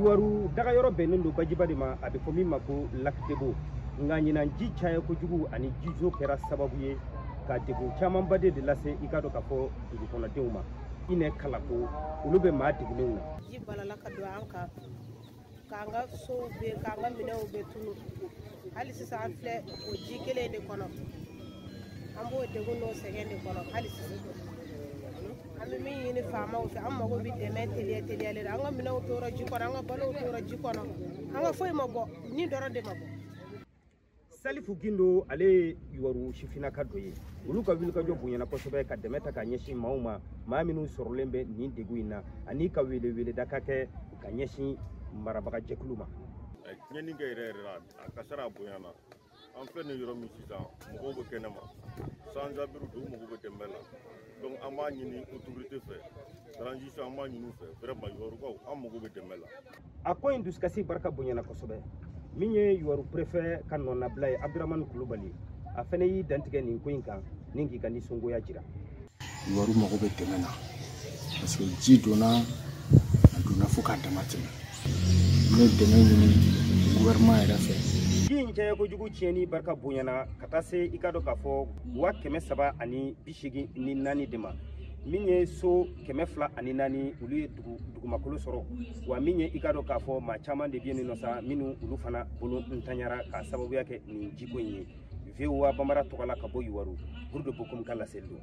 Yuwaru dagayɔrɔ bɛnnen don bajiba de ma, a bɛ fɔ min ma ko Lac Debo. Nka ɲinan ji caya kojugu ani jizo kɛra sababu ye ka degun camanba de lase i k'a dɔn k'a fɔ dugu kɔnɔdenw ma. Inɛ Kalako olu bɛ maa degunnenw na. Ji balala ka don an kan, k'an ka sow bɛ, k'an ka minɛnw bɛ tunu. Hali sisan an filɛ o ji kelen de kɔnɔ, an b'o degun n'o sɛgɛn de kɔnɔ hali sisan. An bɛ min ɲini faamaw fɛ, an mago bɛ dɛmɛ teliya teliyalen la. An ka minɛnw tora ji kɔnɔ, an ka balow tora ji kɔnɔ, an ka foyi ma bɔ, ni dɔrɔn de ma bɔ. Salifu Gindo ale ye Yuwaru sifinnaka dɔ ye. Olu ka wulikajɔ bonyana kosɛbɛ ka dɛmɛ ta ka ɲɛsin maaw ma, maa minnu sɔrɔlen bɛ nin degun in na, ani ka weleweleda ka kɛ ka ɲɛsin marabaga jɛkulu ma. Tiɲɛni kɛ yɛrɛ yɛrɛ la, a kasara bonyana. An filɛ nin yɔrɔ min sisan, mɔgɔw bɛ kɛnɛma, sans-abri don, u mago bɛ dɛmɛ la. Donc an b'a ɲini autorité fɛ, transition, an b'a ɲini u fɛ vraiment, Yuwarukaw, an mago bɛ dɛmɛ la. A ko in dusukasi barika bonyana kosɛbɛ. Min ye Yuwaru préfet ka nɔnabila ye, Abdramani Kulubali, a fɛnɛ y'i dantigɛ nin ko in kan ni k'i ka nisɔngoya jira. Yuwaru mago bɛ dɛmɛ na parce que ji donna, a donna fo k'a dama tɛmɛ. N bɛ dɛmɛ ɲini gouvernement yɛrɛ fɛ. Ji in caya kojugu tiɲɛni barika bonyana ka taa se i k'a dɔn k'a fɔ 384,000 de ma. Min ye so 204, olu ye dugumakolo sɔrɔ. Wa min ye i k'a dɔn k'a fɔ maa caman de bɛ yen nɔ sa, minnu olu fana bolo ntanyara k'a sababuya kɛ nin jiko in ye. VOA Bambara tɔgɔ la ka bɔ Yuwaru, Burudo Bokum ka laseli don.